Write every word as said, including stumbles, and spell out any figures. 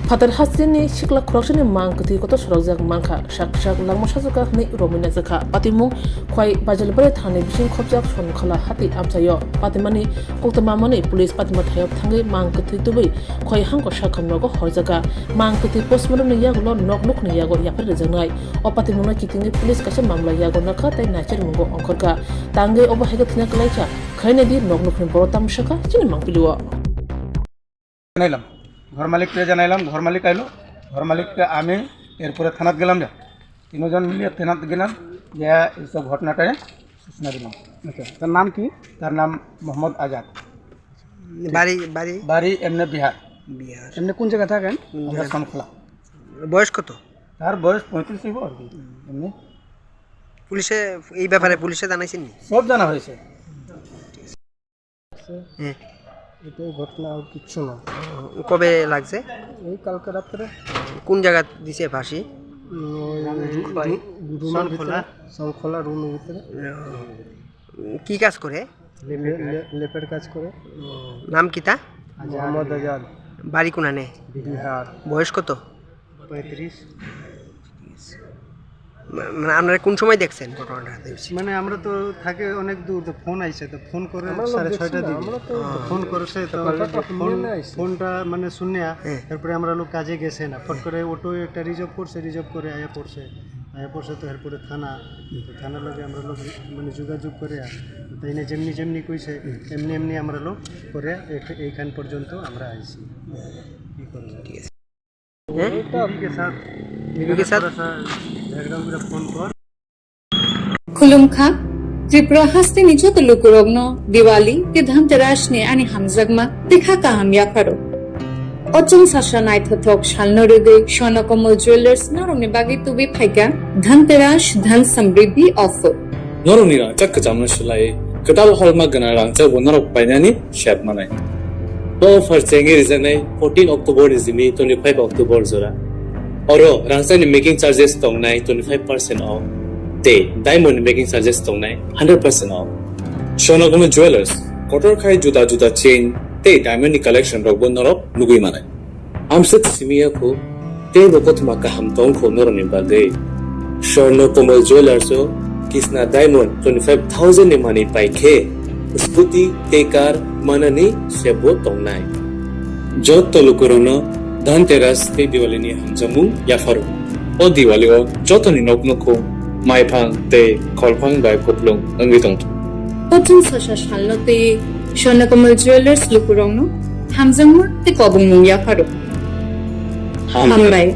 Phatar hasteni sikla khoroksani mang kwthwi kotor sorokjak mankha, sak sak langma sajwkha hwnwi romwi najakha. Patimung Khwai Bajalbari thani bising khopjak Sonkhola hati amchaio. Patimani koktwma manwi police patima thaio thangwi mang kwthwi tubui Khwai hangko sakham nogo horjakha. Mang kwthwi postmortem ni yagulo nok nukhni yago yaphar rijaknai. O patimungno kitingwi police kaisa mamla yago nakha tei naichar mungo ongkhorkha. Tangwi obo haikhe thwina kwlaikha. Khaina di nok nukhni borok tamsakha chini mangpilio. জানাইলাম, ঘর মালিককে জানাইলাম, ঘর মালিক আইলো, ঘর মালিককে আমি এরপরে থানাত গেলাম, যা তিনজন মিলিয়ে থানাত গেলাম, যে এইসব ঘটনাটায় সূচনা দিলাম। আচ্ছা, তার নাম কি? তার নাম মোহাম্মদ আজাদ। বাড়ি বাড়ি বাড়ি এমনি বিহার। বিহার। এমনি কোন জায়গা থাকেন? কোন আমরা জায়গা? সনখোলা। বয়স কত? তার বয়স পঁয়ত্রিশ হইব আর কি। এমনি পুলিশে এই ব্যাপারে পুলিশে জানাইছেন নি? সব জানা হয়েছে। হ্যাঁ। এটাই ঘটনা, আর কিচ্ছু না। কবে লাগছে? এই কালকে রাত্রে। কোন জায়গা দিছে ফাঁসি? উম, ওই রু-, রু-, রুমের ভিতরে, শঙ্খলা রুমের ভিতরে। কি কাজ করে? লে-, লে-, লেপের কাজ করে। নাম কিতা? মোহাম্মদ আজাদ। বাড়ি কোনানে? বিহার। বয়স কত? পঁয়ত্রিশ। মা-, মানে আপনারা কোন সময় দেখছেন ঘটনাটা? মানে আমরা তো থাকে অনেক দূর, তো ফোন আইছে, তো ফোন করে আমরা লোক সাড়ে দেখছি ছয়টা না, দিকে। আমরা তো তো ফোন করেছে, তো সকালে ফোন, ফোন আইছে। ফোনটা মানে শুনে, হ্যাঁ। তারপরে আমরা লোক কাজে গেছে না, ফট করে অটো একটা রিজার্ভ করছে, রিজার্ভ করে আয়া পড়ছে, আয়া পড়ছে তো এরপরে থানা, তো থানার লগে আমরা লোক মানে যোগাযোগ করে, তাই না যেমনি যেমনি কইছে, এমনি এমনি আমরা লোক করে এখ-, এইখান পর্যন্ত আমরা আইছি। কি করবো? ঠিক আছে। হ্যাঁ? বিবি কে সাথ। বিবি কে সাথ। থোড়া সা ঝগড়া উগড়া ফোন কর। Khulumkha, Tripura hasteni joto lukurokno Diwali tei Dhanteras ni ani hamjakma tei kha kaham yapharo. O chwng sasa naithothok salno rwgwi Swarna Kamal Jewellers norokni bagwi tubui phaikha Dhanteras Dhan Samriddhi offer. Norokni rangchak kwchamno swlaiwi kwtal holma gwnang rangchak bo norok painani sep manai. Bo offer chengwi rijaknai fourteen October ni simi twenty-five October jora. Oro rangchakni making charges tongnai twenty-five percent off tei diamond ni making charges tongnai hundred percent off. Swarna Kamal Jewellers, kotor khai juda juda chain tei diamond ni collection rokbo norok nugwi manai. Amswk simi ya kho, teibo kothoma kaham tong kho norokni bagwi. Swarna Kamal Jewellers o Kisna Diamond twenty-five thousand ni manwi pai khe, scooty tei car manani sep bo tongnai. Joto lukurokno Dhanteras tei Diwali ni hamjakmung yapharo. O Diwali o jotoni nok nukhung, maiphang tei kholphang bai kupulung wngwi tongthung. Kochung sasa salno tei Swarna Kamal Jewellers lukurokno hamjakma tei kobongmung yapharo. Hambai. Hambai.